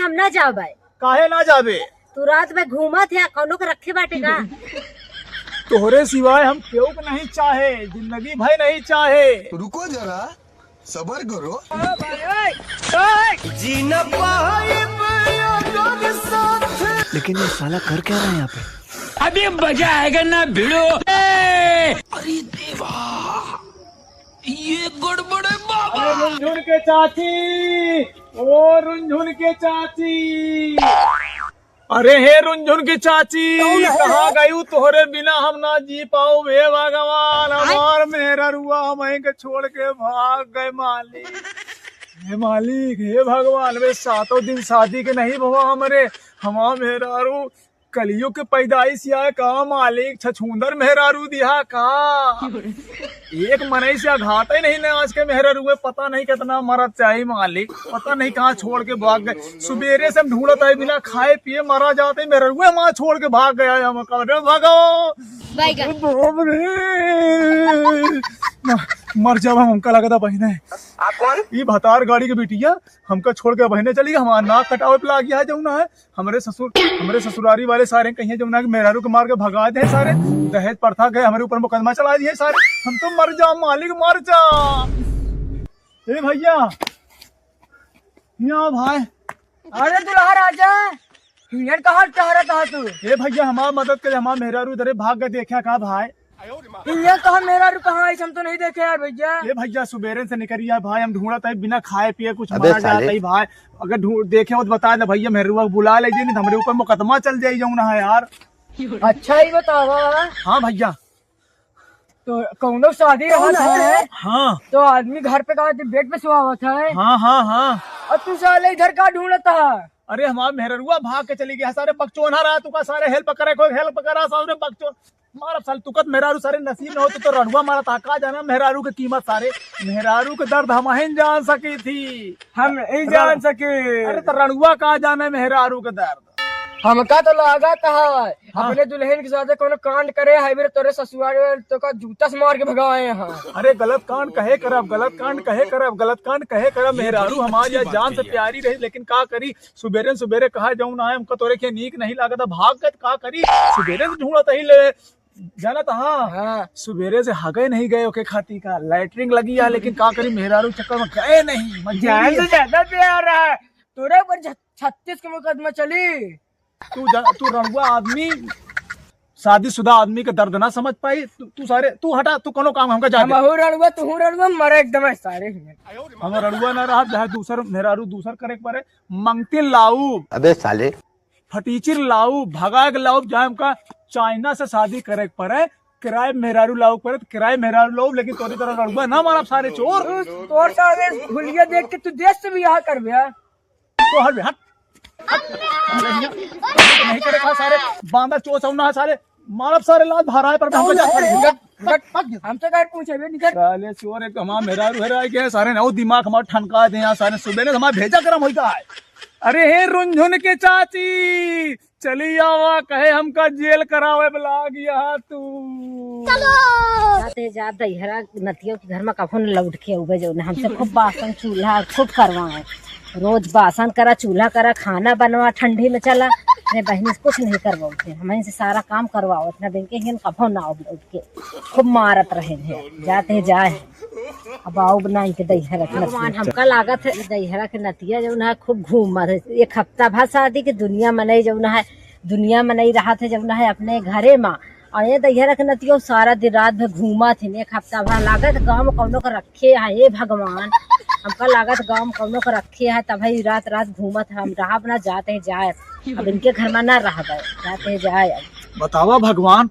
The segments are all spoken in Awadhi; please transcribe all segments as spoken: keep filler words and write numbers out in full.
हम ना जाबे। काहे ना जाबे? तू रात में घूमत है, कौनो के रखे बाटे का? तोहरे सिवाय हम केहू के नहीं चाहे, जिंदगी भर नहीं चाहे। रुको जरा, सबर करो। लेकिन ये साला कर क्या रहा है यहाँ पे? अभी मजा आएगा ना भिड़ो। अरे देवा, ये गड़बड़ है बाबा। अरे रुनझुन के चाची, ओ रुनझुन के चाची, अरे हे रुनझुन के चाची, कहाँ गयू? तोहरे बिना हम ना जी पाउब। हे भगवान, हमार मेहररुआ हमहीं के छोड़ के भाग गए मालिक। हे मालिक, हे भगवान, वे सातों दिन शादी के नहीं भवा हमरे, हमार मेहरारू कलयुग के पैदाइश या का मालिक, छछूंदर मेहरारू दिहा का? एक मनई से अघाते नहीं ना आज के मेहरारू में, पता नहीं कितना मरद चाही मालिक, पता नहीं कहाँ छोड़ के भाग गए। सुबेरे से हम ढूंढत है, बिना खाए पिए मरा जाते, मेहरारू हमारा छोड़ के भाग गया है, हम कह रहे भगो। बाप रे। म-, मर जाब हम, हमका लगता बहिने। आप कौन? ई भतार गाड़ी के बिटिया हमका छोड़ के बहिने चली गई, हमारा नाक कटावे पे लागी है जौन है। हमरे ससुर, हमरे ससुरारी वाले सारे कहिए जौन है कि मेहरारू के मार के भगा दे सारे, दहेज प्रथा के हमरे ऊपर मुकदमा चला दिए सारे। हम तो मर जा मालिक, मर जा। ए भैया, यहाँ भाई। अरे दुल्हा राजा, हियन कहाँ टहरत हा तू? ए भैया, हमार मदद करे, हमार मेहरारू इधरे भाग गए, देखा का भाई? हियन कहाँ मेहरारू कहाँ है, हम तो नहीं देखे यार भैया। ए भैया, सुबेरे से निकरी है भाई, हम ढूंढत है, बिना खाए पिए कुछ अबे मरा जात साले। है भाई। अगर ढूंढ देखे हो तो बता दे भैया, मेहरारू बुला ले जे, नहीं तो हमरे ऊपर मुकदमा चल जाई जौन है यार। अच्छा ही बतावा। हाँ भैया। तो कौनो शादी रहत है, हाँ। तो आदमी घर पे का बेड पे सोवावत है। हाँ, हाँ, हाँ। और तू साले इधर का ढूंढत है? अरे हमार मेहररुआ भाग के चली गया, सारे बकचोन्हा रहा, तू का सारे help करे, कोई help करा, सारे बकचोन मारब साले, तुकत मेहरारू सारे नसीब न होते तो रड़ुआ मारत हा, का जाना मेहरारू के कीमत सारे, मेहरारू के दर्द हमहिन जान सकी थी। हम नहीं जान सके। अरे तो रड़ुआ का जाने मेहरारू के दर्द। हमका तो लागत है, हाँ। अपने दुल्हन के साथे कोनो कांड करे, हाय मेरे तोरे ससुराल वाले तो का जूता से मार के भगाए हैं। अरे गलत कांड कहे करब, गलत कांड कहे करब, गलत कांड कहे करब, मेहरारू हमार या जान से प्यारी रही, लेकिन का करी, सुबेरे सुबेरे कहा जाऊँ ना, हमका तोरे के नीक नहीं लागत, भाग गत का करी, सुबेरे से ढूंढत ही ले, जानत हा, हाँ। सुबेरे से हगे नहीं गए ओके खाती का, लैट्रिन लगी है, लेकिन का करी, मेहरारू चक्कर में गए नहीं, मजबूरी जान से है। ज्यादा प्यार है, तोरे ऊपर छ-, छत्तीस के मुकदमा चली। तू जा, तू रड़ुआ आदमी, शादीशुदा आदमी के दर्द ना समझ पाई। तू, तू सारे, तू हटा, तू कोनो काम हमका जा दे। हमहू रड़ुआ, तू रड़ुआ, मरे एकदम सारे ही। हम रड़ुआ ना रहा, चाहे दूसर मेहरारू दूसर करे के परे, मंगती लाऊ। अबे साले। फटीचिर लाऊ, भगा के लाऊ, चाहे हमका चाइना से शादी करे के परे, किराए मेहरारू लाऊ के परे, तो किराए मेहरारू लाऊ, लेकिन तोरी तरह रड़ुआ ना मारब सारे चोर। तू, तोर सारे हुलिया देख के तू देश से भी यहाँ कर बे। तो हट बे, हट। हट। नहीं करे खा सारे, बांदा चोर चौना है सारे, मारब सारे लात भराए पर हमको जा सारे, निकल, निकल, भाग जा। हमसे काहे पूछे बे, निकल। साले चोर एक हमार मेहरारू हेराए गए, सारे ना वो दिमाग हमार ठनका दे यहाँ, सारे सुबह ने हमार भेजा गरम होई का है। अरे हे रुनझुन के चाची, चली आवा, कहे हमका जेल करावे बला गया तू। चलो। जाते जा दैहरा नतियों के घर में कभो न लौट के अउबे, जौन हमसे खूब बासन चूल्हा खूब करवाए। रोज बासन करा, चूल्हा करा, खाना बनवा, ठंडी में चला। अपने बहिनी से कुछ नहीं करवाओ थे, हमहीं से सारा काम करवाओ। अपना बेंके हियन कभो ना आओ लौट के, खूब मारत रहे हैं, जाते जाए। अब आओ ना इनके दैहरा के नतिया। भगवान, हमका लागत है दैहरा के नतिया जौन है खूब घूमत है। एक हफ्ता भर शादी के दुनिया मनई जौन है, दुनिया मनई रहत है जौन है अपने घरे में। और ये दैहरा के नतिया सारा दिन रात भर घूमत है। एक हफ्ता भर लागत गाँव में कौनो के रखे है, हे भगवान। हमका लागत गाँव में कौनो के रखे है, तब ही रात रात घूमत है। हम रहब ना, जाते जाए। अब इनके घर में ना रहबे, जाते जाए। बतावा भगवान,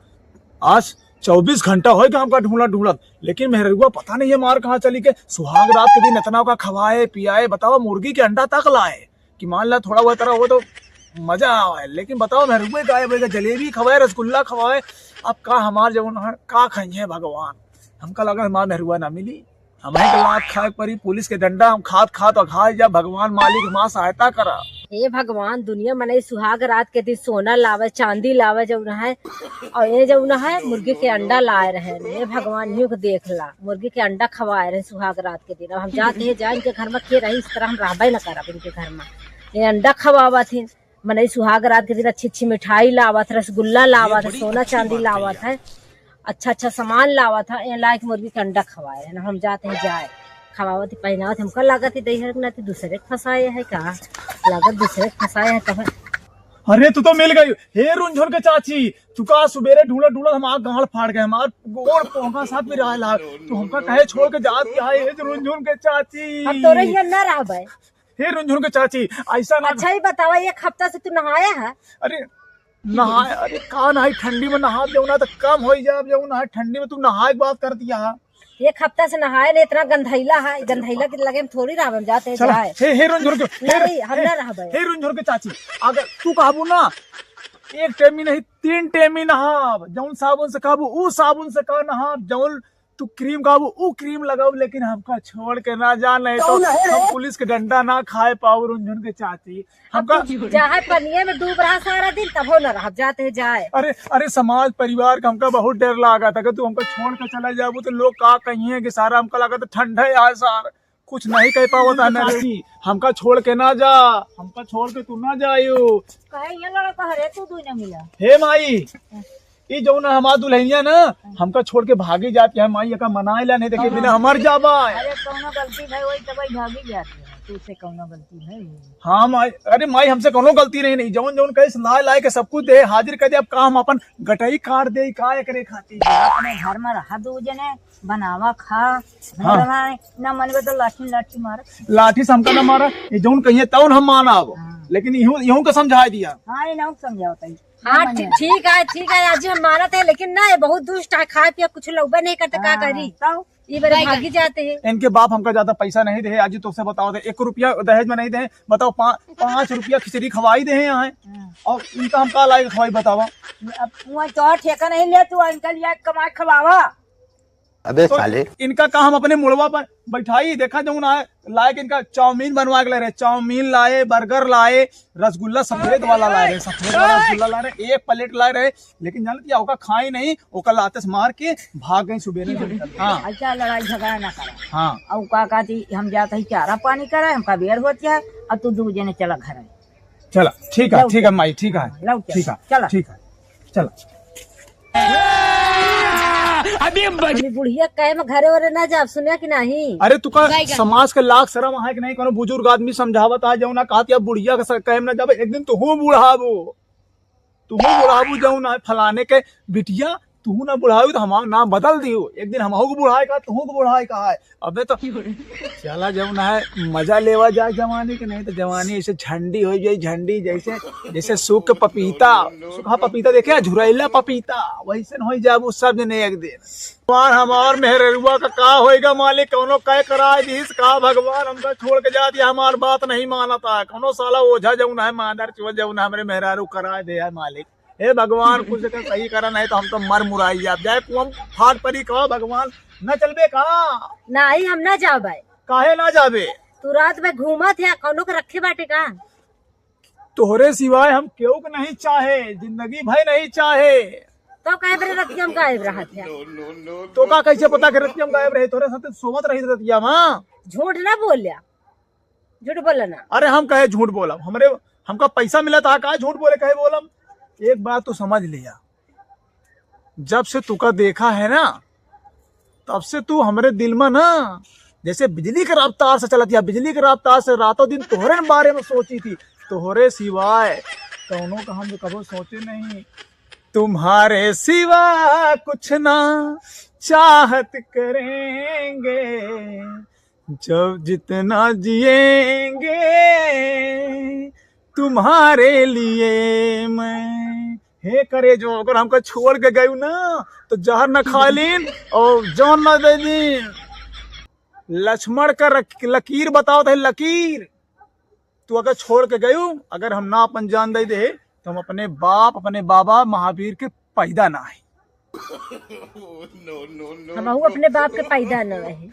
आज चउबीस घंटा होइगा हमका ढूंढत ढूंढत, लेकिन मेहररुआ पता नहीं है मार कहाँ चली के। सुहाग रात के दिन इतना का खवाए पियाए, बतावा मुर्गी के अंडा तक लाए कि मान ला थोड़ा बहुत तरह हो तो मजा आवे, लेकिन बतावा मेहररुआ गायब होइगा, जलेबी खवाए, रसगुल्ला खवाए, अब का हमार जवन है का खाइए भगवान। हमका लगा हमार मेहररुआ ना मिली। हमहीं के लात खाए के परी, पुलिस के डंडा हम खात खात अघाए जा। भगवान मालिक हमार सहायता करा। हे भगवान, दुनिया मनई सुहाग रात के दिन सोना लावे, चांदी लावे जौन है, और ये जौन है मुर्गी के अंडा लाए रहे। हे भगवान, यूं के देख ला, मुर्गी के अंडा खवाए रहे सुहाग रात के दिन। अब हम जाते हैं, जा इनके घर में के रही, इस तरह हम रहबे न करब इनके घर में। ये अंडा खवावत ही, मनई सुहाग रात के दिन अच्छी अच्छी मिठाई लावत है, रसगुल्ला लावत है, सोना चांदी लावत है, अच्छा अच्छा सामान लावत है, ये लायक मुर्गी के अंडा खवाए है ना। हम जाते हैं जाए, खवावत ही, पहनावत ही, हमका लागत ही दही है ना, तो दूसरे के फंसाए है का, लागत दूसरे के फंसाए है कहाँ। अरे, तू तो मिल गई। हे रुनझुन के चाची, तू का सुबेरे ढूंढत ढूंढत हमार गांड फाड़ गए, हमार गोड़ पोंगा साथ भी रहा लाग। तू हमका कहे छोड़ के जात क्या है, हे रुनझुन के चाची? हम तोरे हियां ना रहबे। हे रुनझुन के चाची, ऐसा ना। अच्छा, ही बतावा, एक हफ्ता से तू नहाया है? अरे, नहाए, अरे का नहाई, ठंडी में नहा जाऊ ना तो कम हो जाए, जाऊ ना, ठंडी में तू नहाए के बात कर दिया। एक हफ्ता से नहाए नहीं, इतना गंधैला है, गंधैला के लगे हम थोड़ी रहब, हम जाते हैं चला, जाए। हे, हे रुनझुन के, हे, नहीं, हम ना रहबे। हे रुनझुन के चाची, अगर तू कहबू ना, एक टेमी नहीं, तीन टेमी नहाब, जौन साबुन से कहबू, ऊ साबुन से का नहाब, जौन तू क्रीम कहबू, ऊ क्रीम लगाब, लेकिन हमका छोड़ के ना जा, नहीं तो कौन है रे? हम पुलिस के डंडा ना खाए पाऊ, रुनझुन के चाची। अब हमका तू चाहे पनिया में डूब रहा सारा दिन, तबो न रहब, जाते जाए। अरे, अरे, समाज परिवार का हमका बहुत डर लागत है, अगर तू हमका छोड़ के चला जाबू तो लोग का कहिए कि सारा हमका लागत है ठंडा है यार सार, कुछ नहीं कह पावत है ना रे। हमका छोड़ के ना जा, हमका छोड़ के तू ना जाइयो। कहे ये लड़का हरे तू दुई ना मिला। हे माई, ई जौन हमार दुल्हनिया ना, हमका छोड़ के भागी जाती है माई, एका मनाए ला नहीं, देखे बिना हमार जाबा। अरे, कौनो गलती भई, वही तो भाई भागी जाती है, तू से कौनो गलती भई। हाँ माई, अरे माई, हमसे कौनो गलती नहीं, नहीं, जौन जौन कहे लाए लाए के सब कुछ दे, हाजिर कर दे। अब का हम अपन गटई काट दे, का एकरे खातिर? अपने घर में रहा दू जने, बनावा, खा, हाँ। रहा है, ना मनबे तो लाठी लाठी मार। लाठी से हमका ना मारा, ये जौन कहिए तौन हम मानब। हाँ। लेकिन इहू, इहू का समझाए दिया। हाँ, ये ना समझाओ तई। हाँ, ठी-, ठीक है, ठीक है, आजी हम मानत है, लेकिन ना, ये बहुत दुष्ट है, खाए पिए कुछ लउबे नहीं करते, का हाँ, करी? तब? ये बड़े भागी जाते हैं। इनके बाप हमका ज्यादा पैसा नहीं दे, आजी तोसे बताओ दे, एक रुपया दहेज में नहीं दे, बताओ, पा-, पाँच रुपया खिचड़ी खवाई दे हैं यहाँ, हाँ। और इनका हम का लायक खवाई बतावा? अब वहाँ तो ठेका नहीं ले, तू इनका लिया कमाए खवावा। अबे तो साले। इनका का हम अपने मुड़वा पर बैठाई, देखा जौन आए, लाए के इनका चाउमीन बनवा के लाए रहे, चाउमीन लाए, बर्गर लाए, रसगुल्ला सफेद वाला लाए रहे, सफेद वाला रसगुल्ला लाए रहे, एक प्लेट लाए रहे, लेकिन जानत क्या, ओका खाई नहीं, ओका लाते से मार के भाग गई सुबेरे से निकल के। हाँ। अच्छा, लड़ाई झगड़ा ना करा। हाँ। और का कहती, हम जाते ही चारा पानी करे, हमका बेर होती है, और तू दू जने चला घर। चला, ठीक है, लौट ठीक है चला। माई, ठीक है, लौट चला। ठीक है, चला। ठीक है, चला। अभी बुढ़िया कहे में घरे वरे ना जाब, सुने कि नहीं? अरे तू का समाज के लाख शरम आहे कि नहीं? कोनो बुजुर्ग आदमी समझावत आ, जौन ना कहत या बुढ़िया के स-, कहे में ना जाबे, एक दिन तू हूँ बुढ़ाबू, तू हूँ बुढ़ाबू, जौन ना फलाने के बिटिया, तू हूँ ना बुढ़ाबू तो हमार नाम बदल दियो, एक दिन हमहू को बुढ़ाए का, तू हूँ को बुढ़ाए का है। अबे तो चला जौन है मजा लेवा जाए जवानी के, नहीं तो जवानी ऐसे झंडी हो जाए, झंडी जैसे, जैसे सूख के पपीता, सूखा पपीता देखे, झुरैला पपीता, वैसन हो जाबू सब जने एक दिन। हमार, हमार मेहररुआ का का होएगा मालिक, कौनो कह कराए दीस का भगवान, हमका छोड़ के जात या हमार बात नहीं मानता है, कौनो साला ओझा जौन है, मादर चोद जौन है, हमरे मेहरारू कराए दे है मालिक। हे भगवान, कुछ का सही करा, नहीं तो हम तो मर मुराई जाब। जाए कुआं फाट परी का भगवान, न चलबे का? नहीं, हम ना जाबे। काहे ना जाबे? तू रात में घूमत है, कौनो के रखे बाटे का? तोहरे सिवाय हम केहू के नहीं चाहे, जिंदगी भर नहीं चाहे। तो काहे बरे रतिया में गायब रहत है? तो का कैसे पता कि रतिया में गायब रहे? तोहरे साथे सोवत रही रतिया में। झूठ ना बोल्या, झूठ बोला ना। अरे हम कहे झूठ बोलब? हमरे, हमका पैसा मिला था, का झूठ बोले, कहे बोलब? एक बात तो समझ लिया, जब से तुका देखा है ना, तब से तू हमरे दिल में ना जैसे बिजली के रफ्तार से चलत या, बिजली के रफ्तार से रातों दिन तोहरे बारे में सोची थी, तोहरे सिवाय कौनो का हम कबो सोचे नहीं। तुम्हारे सिवा कुछ ना चाहत करेंगे, जब जितना जिएंगे तुम्हारे लिए मैं। हे करेजो, अगर हमका छोड़ के गयू ना, तो जहर न खा लीन और जान न दे दीन। लक्ष्मण का रक-, लकीर बतावत है, लकीर। तू अगर छोड़ के गयू, अगर हम ना अपन जान दे दे, तो हम अपने बाप, अपने बाबा महावीर के पैदा ना है। हमहू अपने बाप के पैदा न रहे।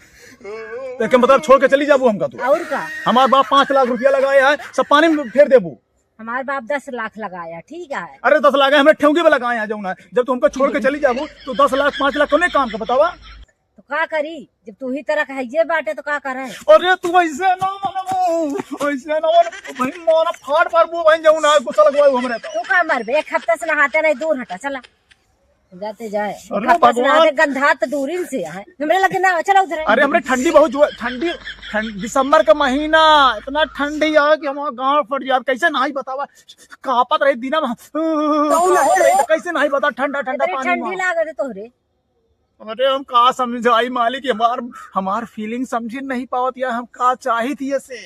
तो एके मतलब छोड़ के चली जाबू हमका तू? और का? हमार बाप पाँच लाख रुपया लगाया है, सब पानी में फेर देबू। हमार बाप दस लाख लगाया, ठीक है। अरे दस लाख है, हमरे ठेंगी में लगाया है, जौन है। जब तू हमका छोड़ के चली जाबू, तो दस लाख, पाँच लाख कौने काम का बतावा? तो का करी, जब तू ही तरह का हइये बाटे तो का करे? अरे तू ऐसे ना मनबू, ऐसे ना मन, भाई मारा फाड़ फाड़ बू भाई, जाऊ ना गुस्सा लगवाऊ हमरे तो। तू का मरबे, एक हफ्ता से नहाते नहीं, दूर हटा, चला। जाते जाए, अरे एक हफ्ता से भगवान। नहाते, गंधात दूरिन से है। हमरे लगे ना, चला उधर। अरे हमरे ठंडी बहुत जोर, ठंडी, ठंड, दिसंबर का महीना, इतना ठंडी है कि हमारा गाँड़ फट जात। कैसे नहाई बतावा, कांपत रही दिना में, कांपत रही तो कैसे नहाई बता, ठंडा ठंडा इतनी पानी ठंडी में। लागत है तोहरे। अरे हम का समझाई मालिक, हमार, हमार feeling समझी नहीं पावत या हम का चाहित ही ऐसे।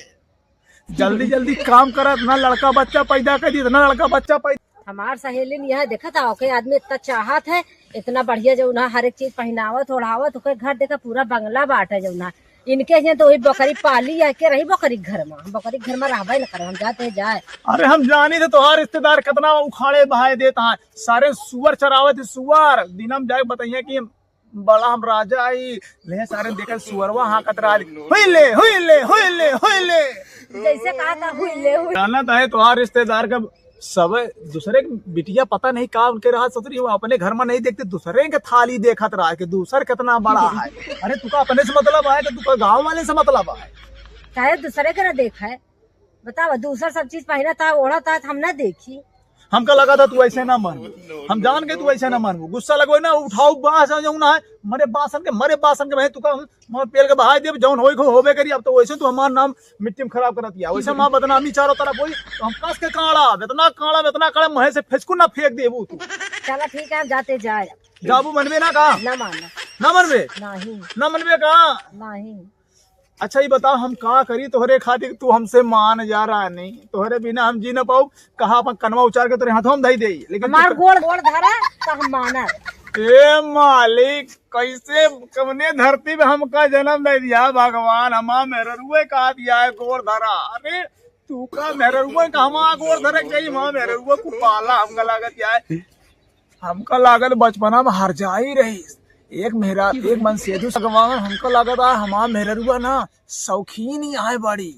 जल्दी जल्दी काम करा, इतना लड़का बच्चा पैदा कर दी, इतना लड़का बच्चा पैदा। हमार सहेली नहीं है, देखत है, ओके आदमी इतना चाहत है, इतना बढ़िया जौन है, हर एक चीज पहनावत ओढ़ावत, ओके घर देखा पूरा बंगला बाटे जौन है। इनके यहाँ तो वही बकरी पाली है, के रही बकरी के घर में, बकरी के घर में रहबे न करे, हम जाते जाए। अरे हम जानी थे तोहार रिश्तेदार कितना उखाड़े बहाए देता है, सारे सुअर चरावत है, सुअर। दिनम जाए बताइए कि बड़ा हम राजा आई, ले सारे देखल सुअरवा हाँकत रहा, हुई ले, हुई ले, हुई ले, हुई ले। जैसे कहा था, हुई ले, हुई। जानत है तोहार रिश्तेदार का सब दूसरे के बिटिया पता नहीं का उनके रहा, सोच रही हो अपने घर में नहीं देखते, दूसरे के थाली देखत रहा कि दूसर कितना बड़ा है। अरे तुका अपने से मतलब है कि तुका गाँव वाले से मतलब है? चाहे दूसरे के ना देखा है, बतावा, दूसर सब चीज पहिरत है, ओढ़त है, हम ना देखी। हमका लगा था तू ऐसे ना मानबू, हम जान के तू ऐसे ना मानबू। गुस्सा लगवे ना, उठाऊ बास आ जाऊ ना है, मरे बासन के, मरे बासन के, मैं तुका हम मर पेल के बहाई देब, जौन होई को होबे करी। अब तो वैसे तू हमार नाम मिट्टी में खराब करत या, वैसे हमार बदनामी चारों तरफ होई, तो हम कस के काढ़ब, इतना काढ़ब, इतना काढ़ब, महे से फेंकू ना फेंक देबू तू। चला ठीक है, हम जाते जाए। जाबू मनबे ना का? ना माना। ना मनबे? नहीं। ना मनबे का? नहीं। अच्छा, ये बताओ, हम का करी तोहरे खातिर, तू हमसे मान जा रानी, तोहरे बिना हम जी ना पाऊ। कहा अपन कनवा उचार के तोरे हाथों में धई देई, लेकिन हमार तू क- गोड़, गोड़ धरा तो हम मानब। ए मालिक, कैसे, कवने धरती में हमका जन्म दे दिया भगवान, हमार मेहररुए का दिया है गोड़ धरा। अरे तू का मेहररुए का हमार गोड़ धरे के चाहिए, हमार मेहररुए को पाला हमका लागत या है। हमका लागत बचपना में हर जाई रही। एक मेहरा-, एक मन सेधु सगवान, हमका लागत आ हमार मेहररुआ ना शौकीन ही आए बड़ी,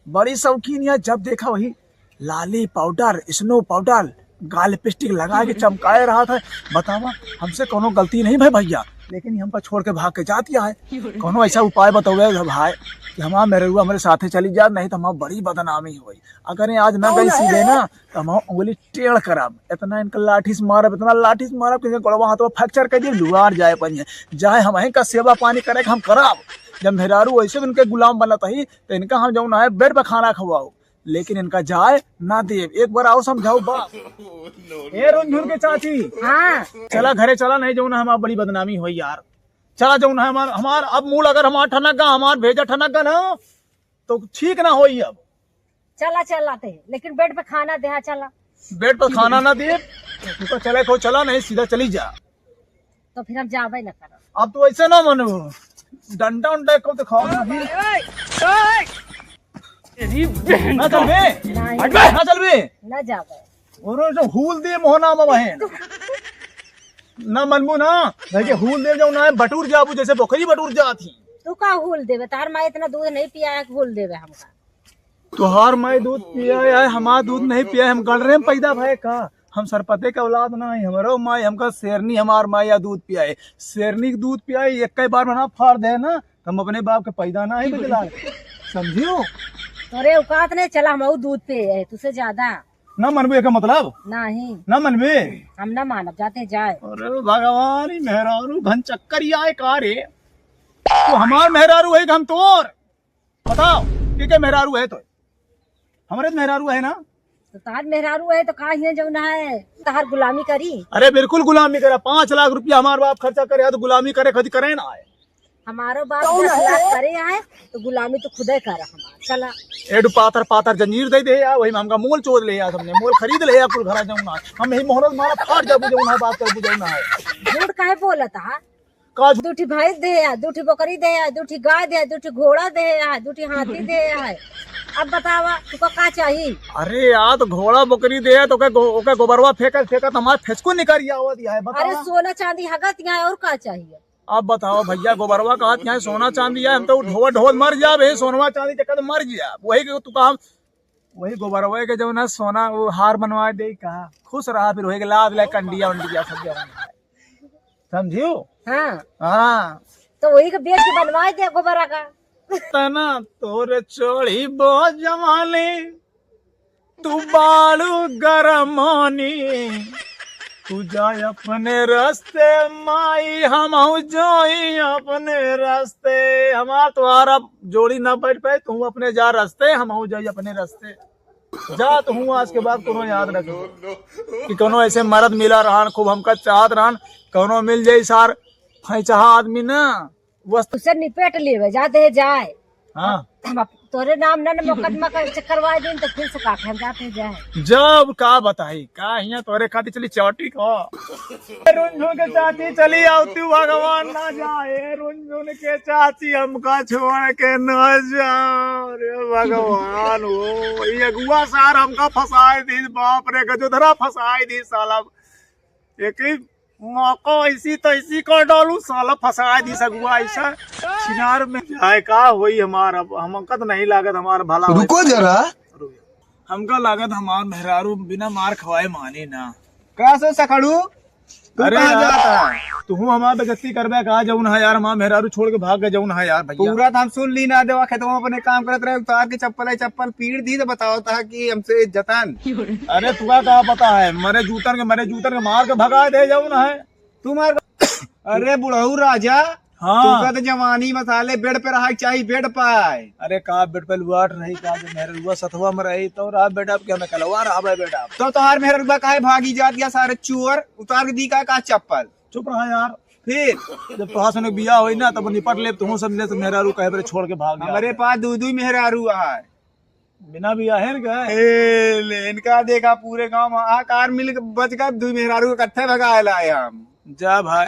बड़ी शौकीन है। जब देखा वही लाली पाउडर, स्नो पाउडर, गाल लिपस्टिक लगा के चमकाए रहा था। बतावा, हमसे कोनो गलती नहीं भाई भैया, लेकिन ये हमका छोड़ के भाग के जाती है। कोनो ऐसा उपाय बतौवे भाई कि हमार मेहररुआ हमरे साथे चली जात, नहीं तो हमार बड़ी बदनामी होई। अगर ये आज ना गई सीधे ना, तो हम उंगली टेढ़ करब। इतना इनका लाठी से मारब, इतना लाठी से मारब कि इनके गोड़वा हाथवा fracture कर दिए, लुआर जाए पनिया। जाए हम इनका सेवा पानी करे के हम करब। जब मेहरारू ऐसे उनके गुलाम बनत ही, तो इनका हम जौन है bed पर खाना खवाओ, लेकिन इनका जाए ना देब। एक बार आओ समझाओ बाप। ए रुनझुन के चाची, हाँ। चला घरे चला, नहीं जौन है हमार बड़ी बदनामी होई यार। चला जौन है हमार, हमार अब मूल अगर हमार ठनक गा, हमार भेजा ठनक गा ना, तो ठीक ना होई अब। चला, चला ते, लेकिन bed पे खाना दे, हाँ, चला। Bed पर खाना ना दे, तू तो चले को चला, नहीं सीधा चली जा। तो फिर हम जाबे ना करब। अब तू ऐसे ना मनो, डंडा उंडा को तो खाओ ना। तेरी बहन ना चलबे, नहीं। ना चलबे। ना जाबे। और जो हूल दे मोहना में बहन। ना मनबू ना, भाई के हूल दे जाऊ ना, बटूर जाबू जैसे बकरी बटूर जात ही। तू का हूल देबे? तार माँ इतना दूध नहीं पिया है कि हूल देबे हमका। तोहार माई दूध पिया है, हमार दूध नहीं पिया है, हम गड़रे में पैदा भए का? हम सरपते के औलाद ना है, हमरो माई हमका शेरनी, हमार माई या दूध पिया है, शेरनी के दूध पिया है, एक कई बार बना फाड़ दे ना, हम अपने बाप के पैदा ना है बिकलांग, समझियो? तोरे औकात नहीं, चला हम दूध पिए है तुझसे ज्यादा। ना मनबे का मतलब? नहीं। ना मनबे? हम ना मानब, जाते जाए। अरे भगवान, ई मेहरारू घन चक्कर ही आए का रे? तू हमार मेहरारू है कि हम तोर? बताओ, के के मेहरारू है तो? हमरे तो मेहरारू है ना? तो तार मेहरारू है तो का हियां जौन है, तार गुलामी करी? अरे बिल्कुल गुलामी करा, पाँच लाख रुपया हमार बाप खर्चा करे है तो गुलामी करे, कदी करे ना आए। हमारो बाप दस लाख करे आए तो गुलामी तो खुदे करा हमार। चला। एडू पातर पातर जंजीर दे दे यार, वही में हमका मोल चोद ले यार, हमने मोल खरीद ले यार, कुल घरा जाऊँ ना, हम यही मोहरत मारा फाट जाबू, जौन है बात करबू, जौन है। झूठ काहे बोलत हा? का झूठ? दू ठी भैंस दे आ, दू ठी बकरी दे आ, दू ठी गाय दे आ, दू ठी घोड़ा दे आ, दू ठी हाथी दे आ। अब बतावा, तुका का चाही? अरे यार, तो घोड़ा बकरी दे आ, तो ओके गो-, ओके गोबरवा फेंकत फेंकत हमार फेचको निकल आवत है, बतावा। अरे सोना चांदी हगत यहाँ, और का चाहिए? अब बतावा भैया, गोबरवा कहत यहाँ सोना चांदी है, हम तो ढोवत ढोवत मर जाबे, सोनवा चांदी चक्कर मर जाब, वही के तुका हम वही गोबरवे के जौन है सोना वो हार बनवा दे का, खुश रहा, फिर वही के लाद ले कंडिया उंडिया सब जौन है। समझियो? हाँ। हाँ। तो वही के बेच के बनवाए दे गोबरा का। तना तोरे चढ़ी बहुत जवानी, तू बालू गरमानी, तू जाए अपने रास्ते, माई हमहू जाई अपने रास्ते। हमार तोहार अब जोड़ी ना बैठ पाए, तू अपने जा रास्ते, हमहू जाई अपने रास्ते। जा तू, आज के बाद कोनो याद रख कि कोनो ऐसे मर्द मिला रहन, खूब हमका चाहत रहन, कोनो मिल जाई सार फैचहा आदमी ना, बस। उसे निपट लेवे, जाते है जाए। हाँ। हम अब तोरे नाम ना, ना मुकदमा कर, करवा दें तो फिर से काटे, हम जाते हैं जाए। जब का बताई, का हियाँ तोरे खातिर चली चौटी को। रुनझुन के चाची चली आवती, भगवान ना जाए, रुनझुन के चाची हमका छोड़ के ना जाओ रे भगवान। हो, ये अगुआ सार हमका फंसाए दी, बाप रे, गजोधरा फंसाए दी साला। एक ही मौका ऐसी तैसी कर डालू, साला फंसाए दी सगुआ ऐसा। छिनार में जाए का होई हमार, अब हमका तो नहीं लागत हमार भला होई। रुको जरा। रुक जा। हमका लागत हमार मेहरारू बिना मार खवाए माने ना। का सो सखड़ू? तू अरे कहाँ यार, जाता है? तू हमार बेइज्जती करबे का? जौन है यार, हमार मेहरारू छोड़ के भाग गए, जौन है यार भैया। पूरा तो हम सुन ली ना, देवा खेतवा अपने काम करत रहे, उतार के चप्पल है, चप्पल पीट दी तो बताओ था कि हमसे इज्जतन। अरे तुका का पता है, मरे जूतन के, मरे जूतन के मार के भगा दे, जौन है। तू मार। अरे बुढ़ऊ राजा, हाँ। तुका तो जवानी मसाले बेड पे रहा के चाही, बेड पे। अरे का बेड पे लुआट रही का, जो मेहररुआ सथवा में रही तो रहा बेड पे, हमें कलवा रहा बे बेड पे। तो तोहार मेहररुआ काहे भागी जात या सारे चोर, उतार के दी का, का चप्पल? चुप रहा यार। फिर? जब तोहार संगे बियाह होई ना, तब निपट लेब, तुहूँ सब ले, तो मेहरारू कहे बरे छोड़ के भाग जा। हमरे पास दू दू मेहरारू है। बिना बियाहे न गए। ए, ले, इनका देखा, पूरे गांव में आकार मिल के बच गए, दू मेहरारू इकट्ठे भगाए लाए हम। जा भाई।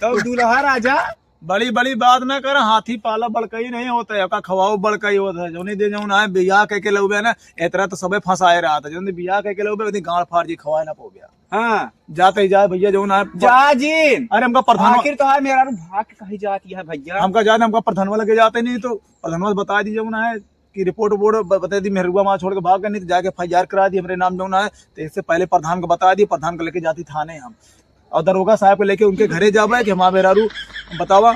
तो दूल्हा राजा। बड़ी बड़ी बात ना कर, हाथी पाला बड़कई नहीं होता है, ओका खवाओ बड़कई होता है। जौनी दे जौन आए बियाह कह के लउबे ना, एतरा तो सबे फंसाए रहा था। जौन दे बियाह कह के लउबे, ओदी गांड फाड़ जी खवाए ना पउबे। हाँ। जाते ही जाए भैया, जौन आए। जा जिन। अरे हमका प्रधान आखिर तोहार मेहरारू भाग के कहीं जाती है भैया? हमका जाने, हमका प्रधानवा लगे जाते नहीं तो प्रधानवा से बता दी जौन आए कि रिपोर्ट वोपोर्ट ब-, बता दी, मेहरुआ वहाँ छोड़ के भाग गए, नहीं तो जाके एफ आई आर करा दी हमरे नाम जौन आए। तो इससे पहले प्रधान को बता दी, प्रधान को लेके जाती थाने हम। और दरोगा साहब को लेके उनके घरे जाबे कि हमार मेहरारू बतावा।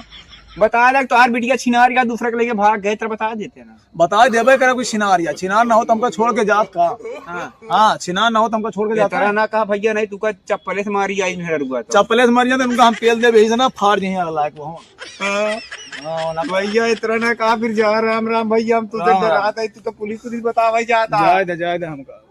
बता दे, तोहार बिटिया छिनार या दूसरा के लेके भाग गए, तेरा बता देते ना। बता देबे करे कोई छिनार या, छिनार ना हो तो हमका छोड़ के जात का। हाँ। हाँ, छिनार ना हो तो हमका छोड़ के जात का। ना कहा भैया, नहीं तू का चप्पले से मारी आई मेहरुआ तो। चप्पले से मारी जाते, उनका हम पेल देबे, यही से ना फाड़ जाइए लायक वो। हाँ। हाँ, ना भैया, इतना ना कहा फिर जा, राम राम भैया, हम तो राम राम। डरात है, तू तो पुलिस पुलिस बतावे जाता। जाए दे, जाए दे हमका।